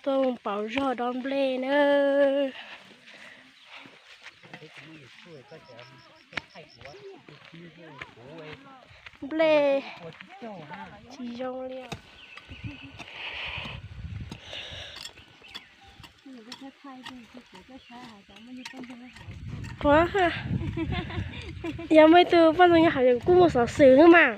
Tuaj pauv zog dob nplej na. Nplej tsis zoo li. Qhuav, yog muaj ib tug poj ntxoog nyob hauv kuj muaj xov xwm na mas.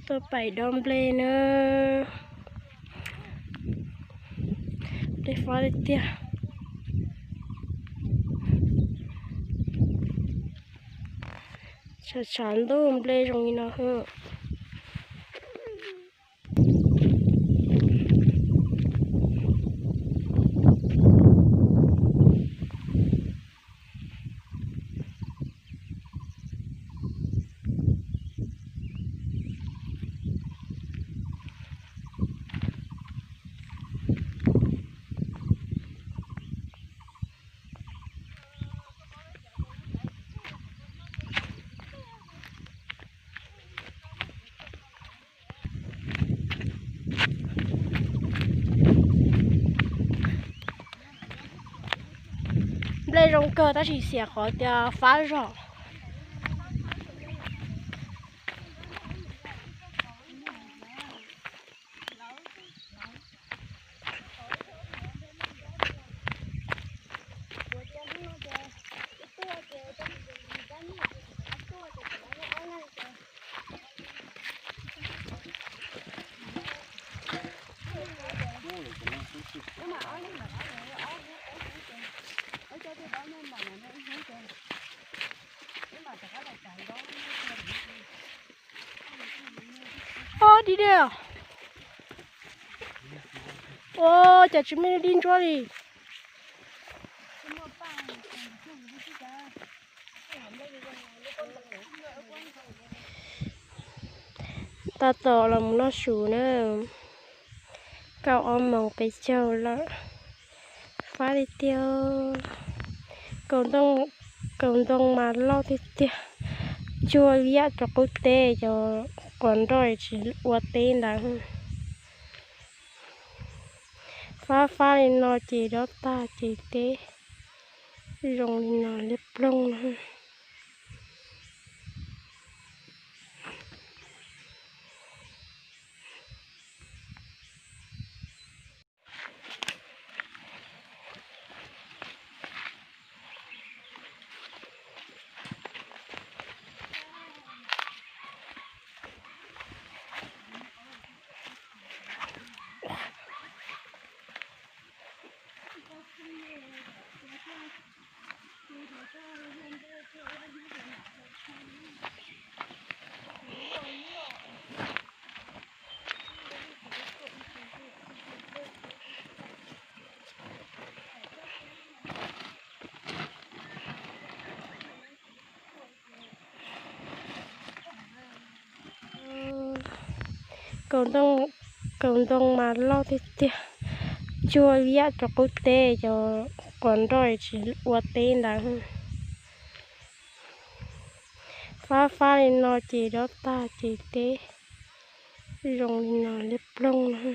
Tuaj pauv dob nplej na. Nplej fab tiag tiag. Tshav tshav ntuj nplej zoo li no. Nplej zoo kawg tab sis xiam qhov tias fab zog. Ob, dib deb os. Ua cas tsis muaj dib ntsuab li. Tab tom los mus noj su na, kaum ob moos peb caug lawm. Fab tiag tiag. Kaus ntoo mas loj tiag tiag, cuag ib yam cov qub teb, cov quav nroj tsis ua teb ntawd. Fab fab li no ces dob tag ces teb zoo li no liab ploog no. Kaus ntoo mas loj tiag tiag, cuag ib yam cov qub teb, cov quav nroj tsis ua teb ntawd. Fab fab li no ces dob tag ces teb zoo li no liab ploog no.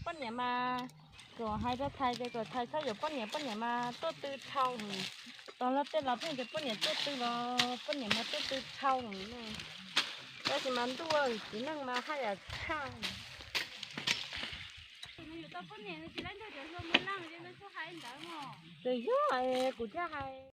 Poj niam mas, kuv hais rau Thaiv ces kom Thaiv txhob yuav poj niam, poj niam mas tuaj tw dhau heev. Tos lawv tej los pheej tias poj niam tuaj tw los poj niam mas tuaj tw dhau heev. Tab sis mas ntuj, txiv neej mas haj yam tshaj. Txawm yog kuv thiaj hais.